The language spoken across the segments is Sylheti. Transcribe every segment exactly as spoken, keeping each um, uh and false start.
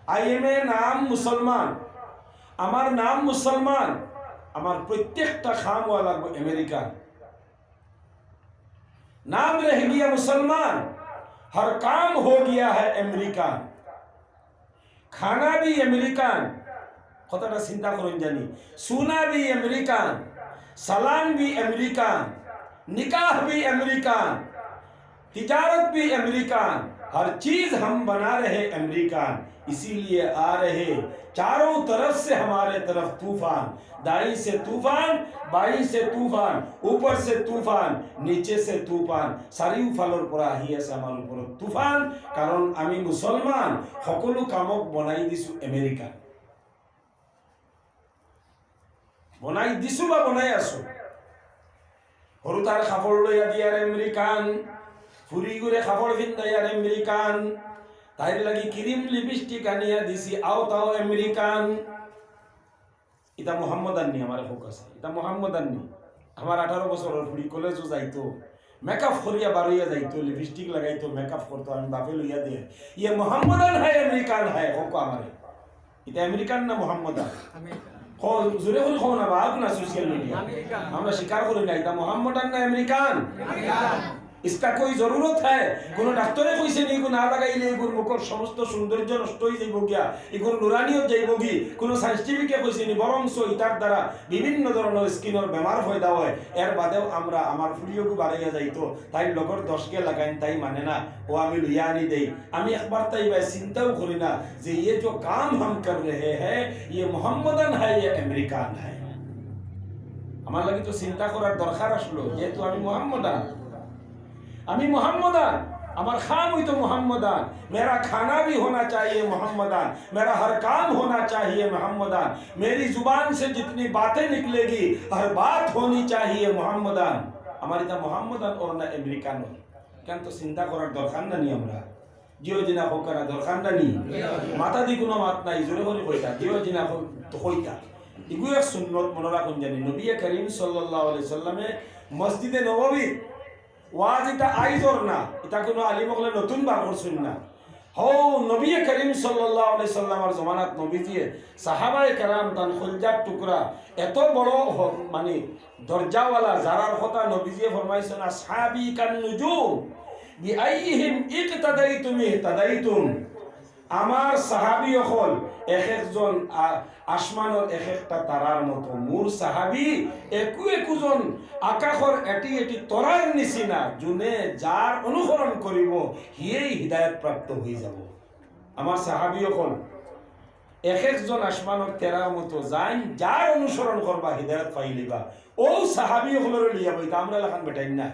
I M A নাম মুসলমান, আমার নাম মুসলমান, আমার প্রত্যেকটা কাম অওয়া লাগবো আমেরিকান। নাম রহ গিয়া মুসলমান, হর কাম হো গিয়া হ্যায় আমেরিকান। খানা ভি আমেরিকান, কথাটা চিন্তা করইন জানি। সোনা ভি আমেরিকান, সালাম ভি আমেরিকান, নিকাহ ভি আমেরিকান, تجارت بھی امریکان، ہر چیز ہم بنا رہے امریکان، اسی لیے آ رہے چاروں طرف سے ہمارے طرف طوفان، دائیں سے طوفان، بائیں سے طوفان، اوپر سے طوفان، نیچے سے طوفان، চারিওফালর পৰা আহি আছে আমাৰ ওপৰত তুফান, কাৰণ আমি মুছলমান। সকলো কামক বনাই দিছো আমেৰিকান। বনাই দিছো বা বনাই আছো। হুরুতার কাপড় লইয়া দিয়ার আমেরিকান, ফুরিগুরে কাপড় ফিন্দাইয়ার আমেরিকান, তাইর লাগি ক্রিম লিপস্টিক আনিয়া দিছি, আও তাও আমেরিকান। ইতা মোহাম্মদান নি, আমার হক আছে, ইতা মোহাম্মদান নি। আমার আঠারো বছরর ফুরি কলেজো যাইতো, মেকআপ করিয়া বারইয়া যাইতো, লিপস্টিক লাগাইতো, মেকআপ করতো, আমি বাপে লইয়া দিয়ে, ইয়ে মোহাম্মদান হায় আমেরিকান হায়, হক আমারে। ইতা আমেরিকান না মোহাম্মদান? কও, জোরে করি কও না বা, আউক না সোশ্যাল মিডিয়া। আমেরিকান। আমরা স্বীকার করি না, ইতা মোহাম্মদান না আমেরিকান? আমেরিকান। ইসকা কোই জরুরত হ্যায়? কোনো ডাক্তারে কইছে নি, ইগু না লাগাইলে ইগুর মুখর সমস্ত সৌন্দর্য নষ্ট হই যাইবো গিয়া, ইগুর নুরানিয়ত যাইবো গি? কোনো সায়েন্টিফিকে কইছে নি? বরঞ্চ ইতার দ্বারা বিভিন্ন ধরনর স্কিনর বেমার পয়দা হয়। এর বাদেও আমরা, আমার ফুরিওগু বারইয়া যাইতো, তাইর লগর দশকে লাগাইন, তাই মানে না, ও আমি লইয়া আনি দেই। আমি একবার তাই ভাই চিন্তাও করি না যে ইয়ে জো কাম হাম কর রহে হ্যায়, ইয়ে মোহাম্মদান হ্যায়, ইয়ে আমেরিকান হ্যায়। আমার লাগি তো চিন্তা করার দরকার আসলো, যেহেতু আমি মোহাম্মদান। আমি মোহাম্মদান, আমার কাম হইতো মোহাম্মদান। মেরা খানা ভি হোনা চাহিয়ে মোহাম্মদান, মেরা হর কাম হোনা চাহিয়ে মোহাম্মদান। মেরি জুবান সে জিতনি বাতে নিকলেগি, হর বাত হোনি চাহিয়ে মোহাম্মদান। আমার ইতা মোহাম্মদান অর না আমেরিকান অর। ইখান তো চিন্তা করার দরকার না নি আমরা? জিও জিনা হোক না দরকার না নি? মাথা দি কোনো মাত নাই, জোরে করি কইতা, জিও জিনা হোক তো কইতা। ইগু এক সুন্নত মনো রাখুন জানি, নবী করিম সাল্লাল্লাহু আলাইহি সাল্লামে মসজিদে নববী ওয়াজ ইতা আইজর না, ইতা কোনো আলিম অকলে নতুন বার করছইন না। হউ নবী করিম সাল্লাল্লাহু আলাইহি সাল্লামর জমানাত নবীজিয়ে সাহাবায়ে কেরাম তান কলজার টুকরা এত বড় হ-, মানে দরজাওয়ালা যারার কথা নবীজিয়ে ফরমাইছইন, "আসহাবি কান নুজুম, বিআইয়িহিম ইকতাদাইতুম ইহতাদাইতুম।" আমার সাহাবী অকল এক একজন আ-, আসমানর এক একটা তারার মতো। মোর সাহাবী একু একু জন আকাশর এটি এটি তরার নিচিনা, জুনে যার অনুসরণ করিব, হিয়েই হিদায়ত প্রাপ্ত হয়ে যাব। আমার সাহাবী অকল এক একজন আসমানর তেরার মতো, যাইন যার অনুসরণ করবা, হিদায়ত পাইলিবা। ও সাহাবী অকলরে লইয়া বইতা, আমরা লাখান বেটাইন না।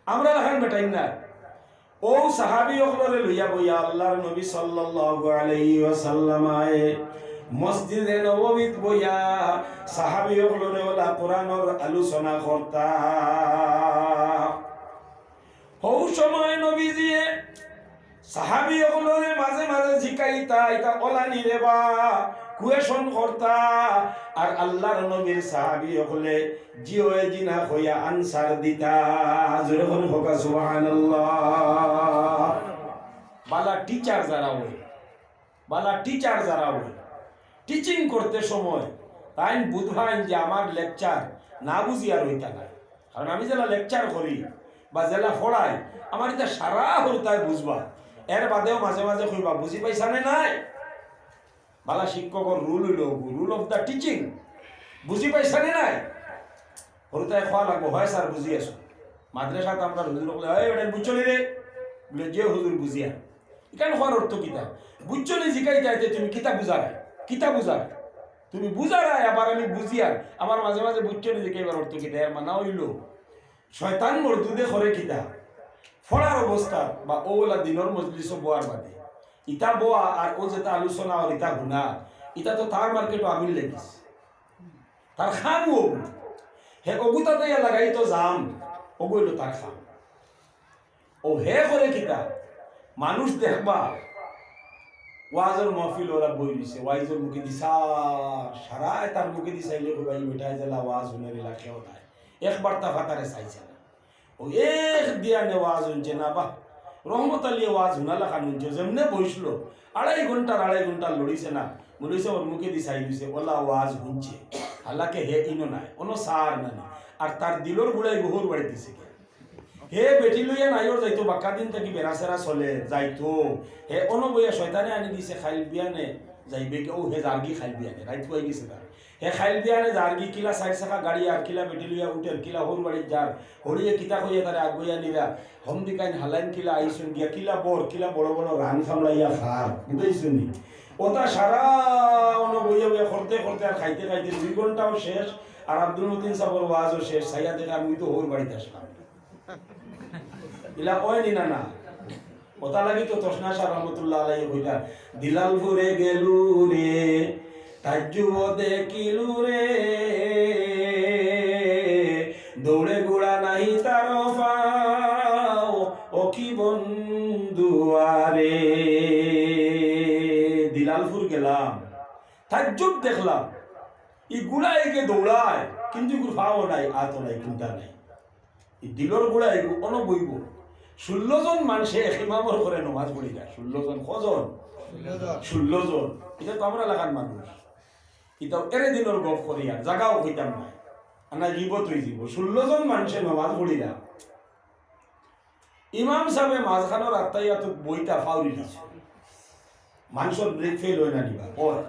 আমরা লাখান বেটাইন না। ও সাহাবী অকলরে লইয়া বইয়া আল্লাহর নবী সাল্লাল্লাহু আলাইহি ওয়াসাল্লাম আয়ে মসজিদে নববীত বইয়া সাহাবী অকলরে ওলা কোরআনর আলোচনা করতা। হউ সময় নবীজিয়ে সাহাবী অকলরে মাঝে মাঝে জিকাইতা, ইতা ওলানি রে বা, কুয়েশন করতা, আর আল্লাহর নবীর সাহাবী অকলে জিওয়ে জিনা কইয়া আনসার দিতা। জোরে করি কউক্কা সুবহানাল্লাহ। বালা টিচার যারা অয়, বালা টিচার যারা অয়, টিচিং করতে সময় তাইন বুঝবাইন যে আমার লেকচার না বুঝিয়া রইতা নায়। কারণ আমি যেলা লেকচার করি বা যেলা পড়াই, আমার ইতা সারা হুরুতায় বুঝবা। এর বাদেও মাঝে মাঝে কইবা, "বুঝি পাইছানে নায়?" বালা শিক্ষকর রুল অইলো, rule of the teaching। "বুঝি পাইছানে নায়?" হুরুতায় কওয়া লাগবো, "হয় স্যার, বুঝি আছো।" মাদ্রাসাত আমরার হুজুর অকলে, "এই বেটা, বুঝছো নি রে?" বলে, "জি হুজুর, বুঝিয়ার।" ইখান কওয়ার অর্থ কিতা? বুঝছো নি জিকাইতা, এতে তুমি কিতা বুঝারায়? কিতা বুঝারায়? তুমি বুঝারায়, আবার আমি বুঝিয়ার। আবার মাঝে মাঝে বুঝছো নি জিকাইবার অর্থ কিতা? এর মানা অইলো, শয়তান মরদুদে করে কিতা? পড়ার অবস্থা বা অউলা দিনর মজলিসো বওয়ার বাদে, ইতা বওয়া আর অউ যেতা আলোচনা অর ইতা হুনা, ইতা তো তার মার্কেটো আগুন লাগিছে। তার কাম অগু। হে অগুতা তো ইয়া লাগাইতো জাম, অগু অইলো তার কাম। অউ হে করে কিতা? মানুষ দেখবা, ওয়াজর মাহফিল অলা বই রইছে, ওয়াইজর মুখেদি চাইয়া, সারায় তার মুখেদি চাইলে কইবা, "ই বেটায় যেলা ওয়াজ হুনের ইলা কেউ নাই।" একবার তা ফাতারে চাইছে না। অউ এক ধিয়ানে ওয়াজ হুনছে না, বাহ, রহমত আলীয়ে ওয়াজ হুনা লাখান হুনছে, যেমনে বইছলো, আড়াই ঘন্টার আড়াই ঘন্টা লড়িছে না। মৌলভী সাবর মুখেদি চাই রইছে, অলা ওয়াজ হুনছে। হালাকে হে ইনো নায়, অনো সার নানি। আর তার দিলর গুড়াইগু হউর বাড়িত গেছে গিয়া। হে বেটি লইয়া নাইওর যাইতো, বাক্কা দিন থাকি বেড়াছেড়া চলে, যাইতো। হে অনো বইয়া শয়তানে আনি দিছে, খাইল বিয়ানে যাইবে গি, অউ হে যারগি খাইল বিয়ানে, রাইত অই গেছে তার। হে খাইল বিয়ানে যারগি, কিলা চাইর চাকা গাড়ি আর কিলা বেটি লইয়া উঠের, কিলা হউর বাড়িত যার, হড়িয়ে কিতা কইয়া তারে আগুইয়া নিরা, হমদিকাইন হালাইন কিলা আইছইন গিয়া, কিলা বর, কিলা বড় বড় রান সামলাইয়া খার, বুঝাইছইন নি? অতা সারা অনো বইয়া বইয়া করতে করতে আর খাইতে খাইতে দুই ঘন্টাও শেষ, আর আব্দুল মতিন সাবর ওয়াজও শেষ, চাইয়া দেখে আমি তো হউর বাড়িত আসলাম। ইলা অয় নি না, না? অতা লাগি তো তসনা শাহ রহমতুল্লাহ আলাইহি কইতা, "দিলালপুরে গেলু রে, তাজ্জুব দেখিলু রে, দৌড়ে ঘোড়া নাই তার পাও, ও কি বন্ধু আরে।" দিলালপুর গেলাম, তাজ্জুব দেখলাম, ই ঘোড়া একে দৌড়ায়, কিন্তু ইগুর পাও নাই, আতও নাই, কুন্তা নাই। ই দিলর ঘোড়া এগু অনো বইবো। ষোলো জন মানষে এক ইমামর ঘরে নমাজ পড়িরা। ষোলো জন, কজন? ষোলো জন। ষোলো জন। ইটা তো আমরা লাখান মানুষ। ইটাও এরে দিনর গফ করিয়ার, জাগাও কইতাম নায়। আর না গিবত অইযিবো। ষোলো জন মানষে নমাজ পড়িরা। ইমাম সাবে মাঝখানোর আত্তাহিয়াতুত বইতা ফাউরি দিছে। মানষর ব্রেক ফেল অয় না নি বা? অয়।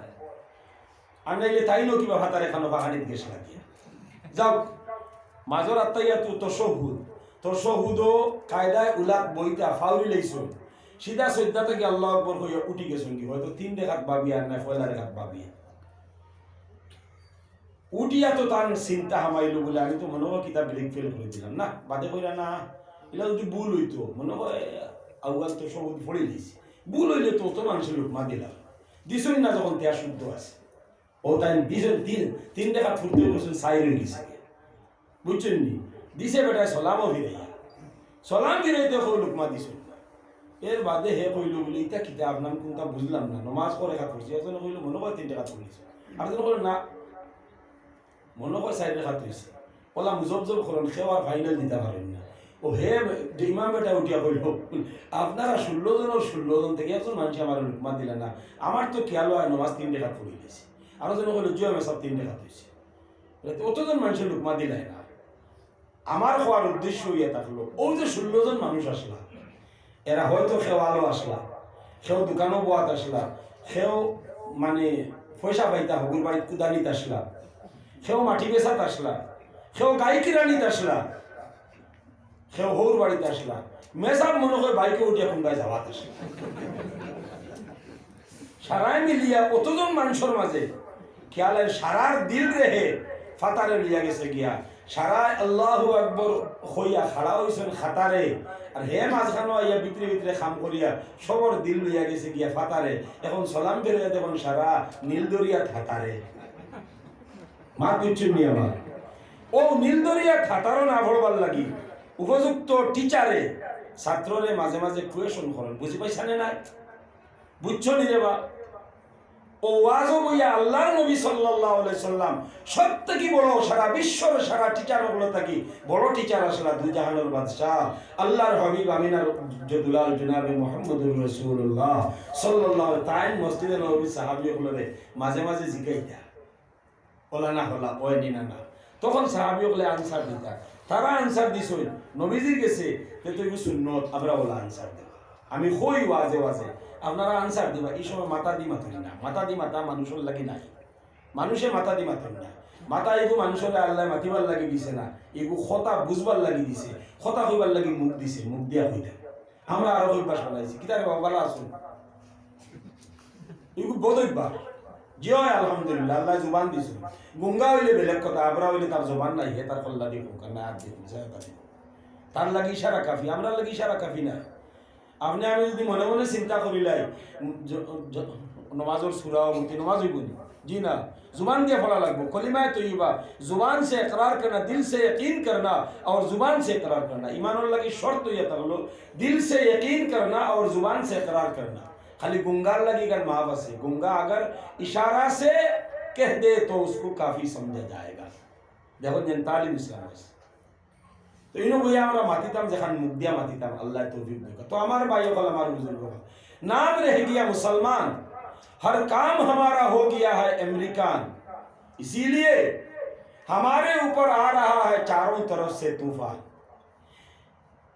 আর নাইলে তাইনও কিবা ফাতারে খানো পাখানিত গেছলা গিয়া। যাউক, মাঝর আত্তাহিয়াতু তশাহুদ। তশাহুদও কায়দায় উলাত বইতা ফাউরি লাইছইন। সিধা সইজদা থাকি আল্লাহু আকবর কইয়া উঠি গেছইন গি। হয়তো তিন রেকাত ভাবিয়া আর নায় পয়লা রেকাত ভাবিয়া। উঠিয়া তো তান চিন্তা হামাইলো বুলে, "আমি তো মনো কয় কিতা ব্রেক ফেল করি দিলাম না, বাদে কইরা না, ইলা যুদি ভুল অইতো, মনো কয় আউয়াল তশাহুদ পড়ি দিছি, ভুল অইলে তো অত মানষে লুকমা দিলা, দিছইন না যখন তে আর শুদ্ধ আছে।" অউ তাইন দিছইন তিন, তিন রেকাত পড়তে কইছইন, চাইর অই গেছে। বুঝছইন নি? দিছে বেটায় সালামও ফিরাইয়া। সালাম ফিরাইতে কও লুকমা দিছইন না। এর বাদে হে কইলো বুলে, "ইতা কিতা আপনার কুন্তা বুঝলাম না, নমাজ কয় রেকাত পড়ছি।" একজনে কইলো, "মনো কয় তিন রেকাত পড়ছি।" আরজনে কইলো, "না, মনো কয় চাইর রেকাত অইছে।" অলা মুজবজব করইন, কেউ আর ফাইনাল দিতা পারইন না। অউ হে যে ইমাম বেটা উঠিয়া কইলো, "আপনারা ষোলো জনর ষোলো জন থাকি একজন মানষে আমারে লুকমা দিলা না, আমার তো খিয়াল অয় নমাজ তিন রেকাত পড়ি গেছে।" আরজনে কইলো, "জি অয় মেসাব, তিন রেকাত অইছে।" অতজন মানষে লুকমা দিলায় না। আমার কওয়ার উদ্দেশ্য অইয়া থাকলো, অউ যে ষোলো জন মানুষ আছলা, এরা হয়তো কেউ আলো আছলা, কেউ দোকানো বওয়াত আছলা, কেউ মানে পয়সা পাইতা হগুর বাড়িত কুদানিত আছলা, কেউ মাটি বেচাত আছলা, কেউ গাই কিরানিত আছলা, কেউ হউর বাড়িত আছলা। মেসাব মনো কয় বাইকে উঠিয়া কুনবায় যাওয়াত আছলা। সারায় মিলিয়া অতজন মানষর মাঝে খিয়াল অয় সারার দিলরে হে ফাতারে লইয়া গেছে গিয়া। সারায় আল্লাহু আকবর কইয়া খাড়া অইছইন কাতারে, আর হে মাঝখানো আইয়া ভিতরে ভিতরে কাম করিয়া সবর দিল লইয়া গেছে গিয়া ফাতারে। এখন সালাম ফিরাইয়া দেখইন সারা নীল দরিয়াত কাতারে। মাত বুঝছইন নি আমার? অউ নীল দরিয়াত কাতারো না পড়বার লাগি উপযুক্ত টিচারে ছাত্ররে মাঝে মাঝে কুয়েশন করইন, বুঝি পাইছইন নি না? বুঝছো নি রে বা? অউ ওয়াজো বইয়া আল্লাহর নবী সাল্লাল্লাহু আলাইহি সাল্লাম সব থাকি বড়, সারা বিশ্বর সারা টিচার অকল থাকি বড় টিচার আছলা দুজাহানর বাদশা আল্লাহর হাবিব আমিনার দুলাল জনাবে মুহাম্মদুর রাসূলুল্লাহ সাল্লাল্লাহু, তাইন মসজিদে নববীর সাহাবী অকলরে মাঝে মাঝে জিকাইতা। অলা না অলা, অয় নি না না। তখন সাহাবী অকলে আনসার দিতা। তারা আনসার দিছইন, নবীজির গেছে, তে তো ইগু সুন্নত, আমরা অলা আনসার দেই। আমি কই ওয়াজে ওয়াজে, আপনারা আনসার দিবা, ই সময় মাথা দি মাতইন না। মাথা দি মাতা মানুষর লাগি নাই। মানষে মাথা দি মাতইন না। মাথা ইগু মানুষরে আল্লায় মাতিবার লাগি দিছে না, ইগু কথা বুঝবার লাগি দিছে, কথা কইবার লাগি মুখ দিছে, মুখ দিয়া কইতা। আমরা আরো অভ্যাস বানাইছি। কিতা রে বাবা, ভালা আছো? ইগু বদ অভ্যাস। জি অয়, আলহামদুলিল্লাহ, আল্লায় জুবান দিছইন। গুঙ্গা অইলে বেলেগ কথা, আবরা অইলে তার জবান নাই, হে তার কল্লা দি কউক, না আর দি কউক, যা তা দি কউক। তার লাগি ইশারা কাফি, আমরার লাগি ইশারা কাফি না। আপনে আমি যুদি মনে মনে চিন্তা করিলাই, জ-, জ-, নমাজর সূরা অউ মতে নমাজ অইবো নি? জি না, জুবান দিয়া পড়া লাগবো। কলিমায়ে তৈয়বা, জুবান সে ইকরার করনা, দিল সে ইয়াকিন করনা, অর জুবান সে ইকরার করনা। ইমানর লাগি শর্ত অইয়া থাকলো, দিল সে ইয়াকিন করনা অর জুবান সে ইকরার করনা। খালি গুঙ্গার লাগি ইখান মাফ আছে। গুঙ্গা আগর ইশারা সে কহ দে তো উসকো কাফি সমঝা যায়েগা। দেখো যেন তালিম ইসলাম আছে। তো ইনো বইয়া আমরা মাতিতাম, যেখান মুখ দিয়া মাতিতাম, আল্লাহ তৌফিক দেউক্কা। তো আমার ভাই অকল, আমার বুজুর্গ অকল, नाम रह गया मुसलमान, हर काम हमारा हो गया है अमेरिकन, इसीलिए हमारे ऊपर आ रहा है चारों तरफ से तूफान।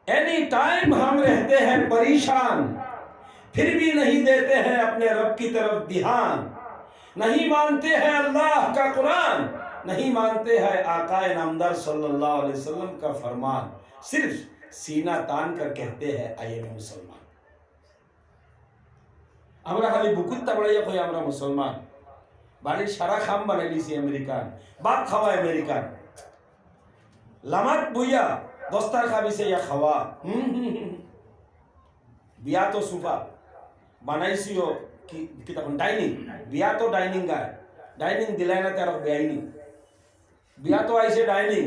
एनी टाइम हम रहते हैं परेशान, फिर भी नहीं देते हैं अपने रब की तरफ ध्यान। नहीं मानते हैं अल्लाह का कुरान, नहीं मानते हैं आकाए नामदार सल्लल्लाहु अलैहि वसल्लम का फरमान। सिर्फ सीना तान कर कहते हैं, "आई एम मुसलमान।" আমরা খালি বুকুত তাবড়াইয়া কই আমরা মুসলমান। বাড়ির সারা কাম বানাইলিছি আমেরিকান, ভাত খাওয়া আমেরিকান, লামাত বইয়া দস্তার খাবিছে ইয়া খাওয়া। হুম, হুম, হুম। বিয়াত সুফা বানাইছিও কি, কি তখন ডাইনিং, বিয়াত ডাইনিং গায়, ডাইনিং দিলাই না তে আর বেআইনি। বিয়াত আইছে ডাইনিং,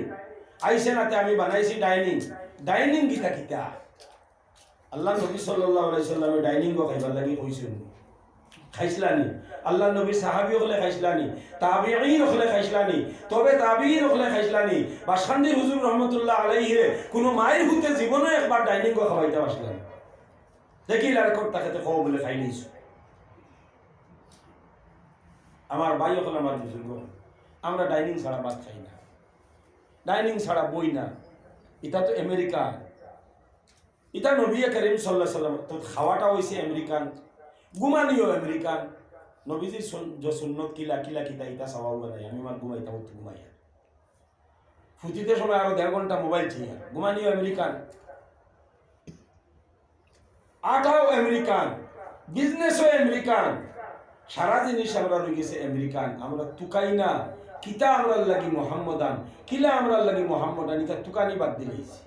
আইছে না তে আমি বানাইছি ডাইনিং। ডাইনিং কিতা কিতা? আল্লাহ নবী সাল্লাল্লাহু আলাইহি সাল্লামে ডাইনিং খাইবার লাগি কইছইন নি? খাইছলা নি? আল্লাহ নবীর সাহাবী অকলে খাইছলা নি? তাবিঈন অকলে খাইছলা নি? তবে তাবিঈন অকলে খাইছলা নি? বাসকান্দির হুজুর রহমতুল্লাহ আলাইহে কুনু মাইর হুতে জীবনে একবার ডাইনিং খাওয়াইতা পারছলা নি? দেখি লারে কোন তাকে তো খাও বলে খাই নিস। আমার ভাই অকল, আমার বুজুর্গ অকল, আমরা ডাইনিং ছাড়া ভাত খাই না, ডাইনিং ছাড়া বই না। ইটা তো আমেরিকা, ইটা নবী করিম সাল্লাল্লাহু আলাইহি সাল্লাম। তো খাওয়াটা অইছে আমেরিকান, ঘুমানিও আমেরিকান। নবীজির সুন-, যে সুন্নত কিলা কিলা কিতা ইতা চাওয়া নাই। আমি আমার ঘুমাইতাম তো ঘুমাইয়া। ফুতিতে সময় আরো দেড় ঘন্টা মোবাইল চাইয়া, ঘুমানিও আমেরিকান, আটাও আমেরিকান, বিজনেসও আমেরিকান, সারা জিনিস আমরা রই গেছে আমেরিকান। আমরা তুকাই না, কিতা আমরার লাগি মোহাম্মদান, কিলা আমরার লাগি মোহাম্মদান, ইতা তুকানি বাদ দিলাইছি।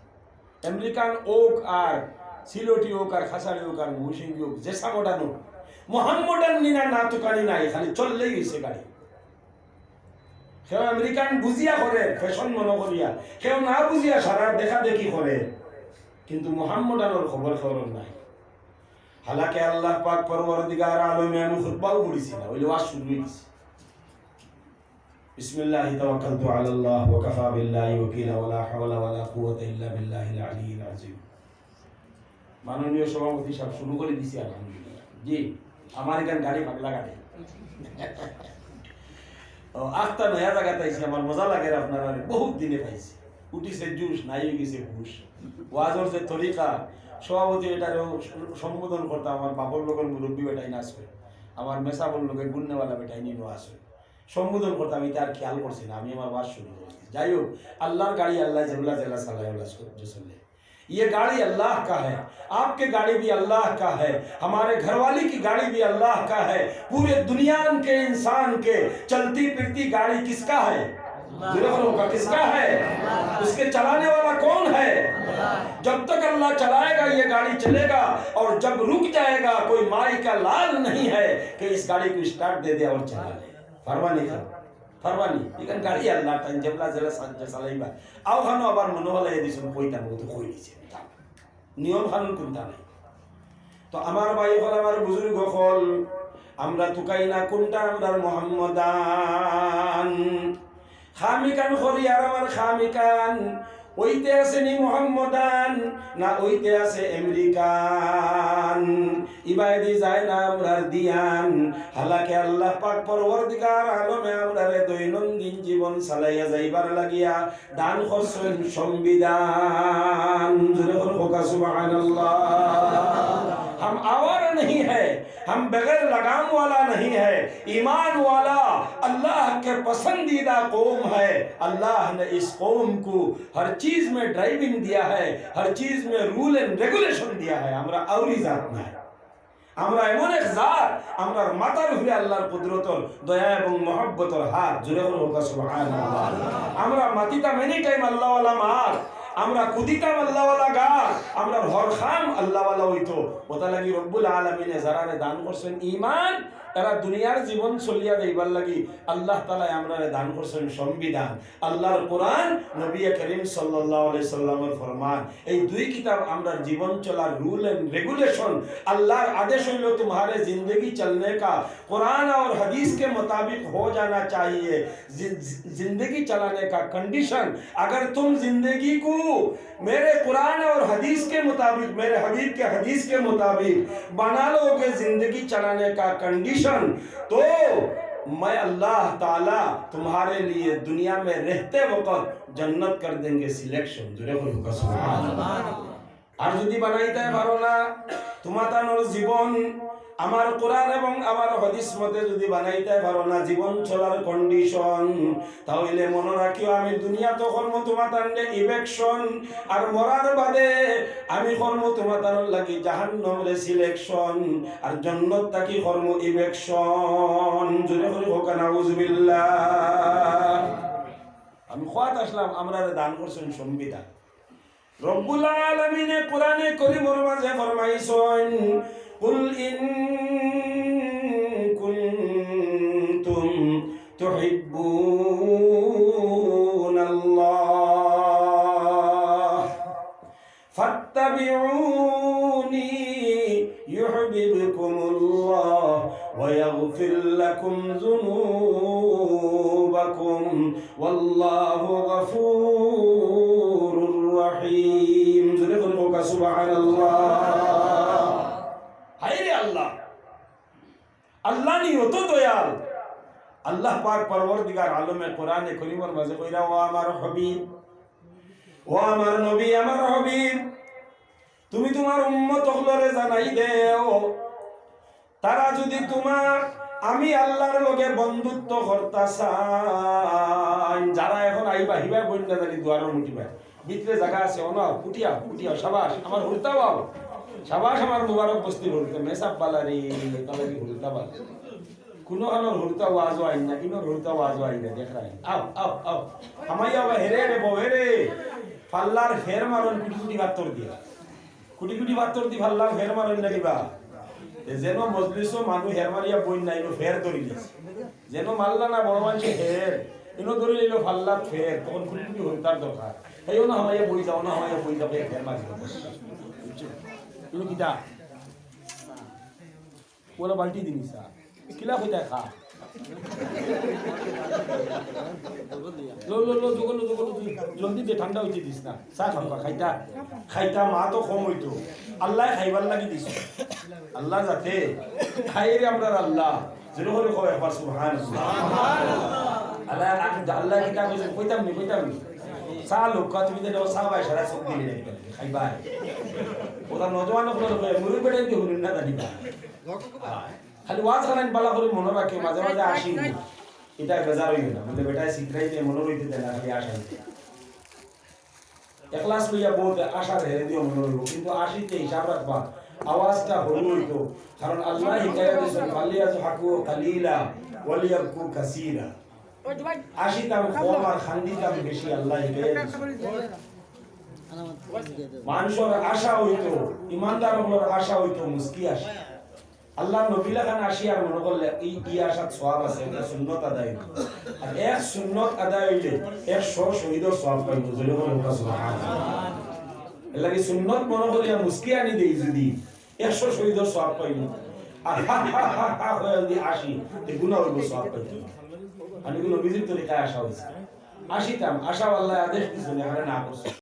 আমেরিকান ওক আর সিলটি ওক আর খাসাড়ি ওক আর মৌসিঙ্গি ওক, যে সামোডান ওক, মোহাম্মদান নিনা না তুকানি নাই, খালি চললেই অইছে গাড়ি। কেউ আমেরিকান বুঝিয়া করে, ফ্যাশন মনো করিয়া, কেউ না বুঝিয়া সারা দেখা দেখি করে, কিন্তু মোহাম্মদানোর খবর খবর নাই। হালাকে আল্লাহ পাক পরওয়ারদিগার আলমে, আমি খুতবাও পড়ছি না, অইলে ওয়াজ শুরু অই গেছে। বিসমিল্লাহি তাওয়াক্কালতু আলাল্লাহ ওয়া কাফা বিল্লাহি ওয়াকিলা ওয়া লা হাওলা ওয়া লা কুওয়াতা ইল্লা বিল্লাহিল আলিয়্যিল আযীম। মাননীয় সভাপতি সাহেব, শুরু করি দিছি আলহামদুলিল্লাহ। জি, আমার এখান গাড়ি পাগলা গাড়ি। ও, আখতা নয়া জাগাত আইছি, আমার মজা লাগের আপনারারে, বহুত দিনে পাইছি। উঠিছে জুশ, নাই অই গেছে হুশ। ওয়াজর যে তরিকা, সভাপতি এটারেও সম্বোধন করতাম, আমার বাপর লগর মুরব্বি বেটাইন আছে, আমার মেসাবর লগে গুন্নেওয়ালা বেটাইন ইনো আছে। সম্বোধন করতাম, ইতা আর খেয়াল করছি না, আমি আমার ওয়াজ শুরু করি। যাই হোক, আল্লাহর গাড়ি আল্লাহ যেবলা যেলা চালায়, ওলা সহ্য চলে। ये गाड़ी अल्लाह का है, आपके गाड़ी भी अल्लाह का है, हमारे घरवाली की गाड़ी भी अल्लाह का है। पूरे दुनिया के इंसान के चलती फिरती गाड़ी किसका है? जोरे से बोलो, किसका है? उसके चलाने वाला कौन है? जब तक अल्लाह चलाएगा, ये गाड़ी चलेगा, और जब रुक जाएगा, कोई माई का लाल नहीं है कि इस गाड़ी को स्टार्ट दे दे और चला ले। পারবা নি? পারবা নি? ইখান গাড়ি আল্লাহর, তাইন যেবলা যেলা সাহায্য চালাইবা। আও খানো আবার মনো হলাই দিছুন, কইতাম, ও তো কই দিছে। নিয়ম কানুন কুনতা নাই। তো আমার ভাই অকল, আমার বুজুর্গ অকল, আমরা তুকাই না কুনটা আমরার মোহাম্মদান। খামিকান করি আর আমার খামিকান, অইতে আছে নি মোহাম্মদান, না অইতে আছে আমেরিকান। ইবায়দি যায় না আমরার দিয়ান। হালাকে আল্লাহ পাক পরওয়ারদিগার আলমে আমরারে দৈনন্দিন জীবন চালাইয়া যাইবার লাগিয়া দান করছইন সংবিধান। জোরে করি কউক্কা সুবহানাল্লাহ। हम आवारा नहीं है, हम बगैर लगाम वाला नहीं है, ईमान वाला, अल्लाह के पसंदीदा कौम है। अल्लाह ने इस कौम को हर चीज में ड्राइविंग दिया है, हर चीज में रूल एंड रेगुलेशन दिया है। আমরা আউরি জাত নায়। আমরা এমন এক জাত, আমরার মাথার উপরে আল্লাহর কুদরতর, দয়া এবং মহব্বতর হাত। জোরে করি কউক্কা সুবহানাল্লাহ। আমরা মাতিতাম এনি টাইম আল্লাহওয়ালা মাত, আমরা কুদিতাম আল্লাহওয়ালা গাছ, আমরার হর কাম আল্লাহওয়ালা অইতো। অতার লাগি রব্বুল আলামিনে যারারে দান করছইন ইমান, এরা দুনিয়ার জীবন চলিয়া যাইবার লাগি আল্লাহ তাআলায় আমরারে দান করছইন সংবিধান, আল্লাহর কোরআন, নবী করিম সাল্লাল্লাহু আলাইহি সাল্লামের ফরমান। এই দুই কিতাব আমরার জীবন চলার rule and regulation। আল্লাহর আদেশ হইল, तुम्हारे जिंदगी चलने का कुरान और हदीस के मुताबिक हो जाना चाहिए। जि-, जि-, जिंदगी चलाने का कंडीशन, अगर तुम जिंदगी को मेरे कुरान और हदीस के मुताबिक, मेरे हबीब के हदीस के मुताबिक बना लोगे जिंदगी चलाने का कंडीशन, तो मैं अल्लाह ताला तुम्हारे लिए दुनिया में रहते वक्त जन्नत कर देंगे सिलेक्शन। জোরে করি কউক্কা সুবহানাল্লাহ। আর যদি বানাইতে পারো না, তোমাতানোর জীবন আমার কোরআন এবং আমার হাদিস মতে যদি বানাইতে পারো না, জীবন চলার কন্ডিশন, তাহলে মনো রাখিও, আমি দুনিয়াত করমু তোমাতানরে ইভেকশন, আর মরার বাদে আমি করমু তোমাতানোর লাগি জাহান্নামরে সিলেকশন, আর জন্নত থাকি করমু ইভেকশন। জোরে করি কউক্কা নাউজুবিল্লাহ। আমি কওয়াত আসলাম, আমরারে দান করছইন সংবিধান। রব্বুল আলামিনে কোরআনে করিমর মাঝে ফরমাইছইন, قل إن كنتم تحبون الله فاتبعوني يحببكم الله ويغفر لكم ذنوبكم والله غفور رحيم। জোরে করি কউক্কা সুবহানাল্লাহ। হায় রে আল্লাহ, আল্লাহ নি অত দয়াল। আল্লাহ পাক পরওয়ারদিগার আলমে কোরআনে করিমর মাঝে কইরা, ও আমার হাবিব, ও আমার নবী, আমার হাবিব, তুমি তোমার উম্মত অকলরে জানাই দেও, তারা যদি তোমার, আমি আল্লাহর লগে বন্ধুত্ব করতা চাইন, যারা এখন আইবা, হিবায় বইন না জানি দুয়ারর মুঠিবায়। ভিতরে জাগা আছে, অনাও, উঠিয়াও, উঠিয়াও, শাবাশ, আমার হুরুতাও আও। শাবাশ, আমার মুবারক বস্তির হুরুতা, মেসাব বালা রে, তাহলে কি হুরুতা বালা? কুনু খানোর হুরুতা ওয়াজও আইন না, ইনোর হুরুতা ওয়াজও আইন না, দেখরায়। আও, আও, আও। হামাইয়া বা হেরে রে, বউ হেরে। ফাল্লার ফের মারইন কুটি কুটি পাত্তর দিয়া। কুটি কুটি পাত্তর দি ফাল্লার ফের মারইন না কিবা? এ যেন মজলিসো মানুষ হের মারিয়া বইন না, ইনো ফের ধরি দিছে। যেন মারলা না বড় মানষে হের, ইনো ধরি লইল ফাল্লার ফের, তখন কুটি কুটি হুরুতার দরকার। তাই অনো হামাইয়া বই যাও, অনো হামাইয়া বই যাও, ফের মারি। বুঝছো? ইনো কিতা? ওরা বালতি দিনি চা। কিলা কইতায় খা। লো, লো, লো, জলদি দে, ঠান্ডা অইতে দিস না। চা খাও, খাইতা, খাইতা মা তো কম অইতো। আল্লায় খাইবার লাগি দিছে। আল্লাহ যাতে খাইরে আমরার আল্লাহ। জোরে করি কও একবার সুবহানাল্লাহ। আল্লাহ, আল্লাহ কিতা কইছে? কইতাম নি, কইতাম নি। চা লউক্কা, তুমি তো চা বায় সারা চোখ দিলে খাইবায়। ওরা নজওয়ান অকলরে কই, মুরব্বি বেটাইন্তে হুনইন না জানিবা। খালি ওয়াজ খানাইন বালা করি মনো রাখিও, মাঝে মাঝে আসি না। ইটা বেজার অইও না। বুলে বেটায় সিকরাইতে মনো রইতে দেয় না, খালি আসাইতে। এখলাস লইয়া বউত আশার হেরে দিও মনো রইবো, কিন্তু আসিতে হিসাব রাখবা, আওয়াজটা হুরু অইতো। কারণ আল্লায় হিকায়া দিছইন, "ফালিয়াজহাকু কালিলা ওয়ালিয়াবকু কাসীরা।" আসিতাম কম আর খান্দিতাম বেশি, আল্লায় হিকায়া দিছইন। মানষর আশা অইতো, ইমানদার অকলর আশা অইতো মুচকি আসি। আল্লার নবী লাখান আসি আর মনো করলে ই, ই আশাত সওয়াব আছে, ইটা সুন্নত আদায় অইতো। আর এক সুন্নত আদায় অইলে একশো শহীদর সওয়াব পাইবো। জোরে করি কউক্কা সুবহানাল্লাহ। এরলাগি সুন্নত মনো করিয়া মুচকি আনি দেই যুদি, একশো শহীদর সওয়াব পাইবো। আর হা হা হা হা কইয়া যুদি আসি, তে গুনা অইবো, সওয়াব পাইতাম না। আমি কুনু নবীজির তরিকায় আসা অইছে। আসিতাম, আশাও আল্লায় আদেশ দিছইন, এখানে না করছইন।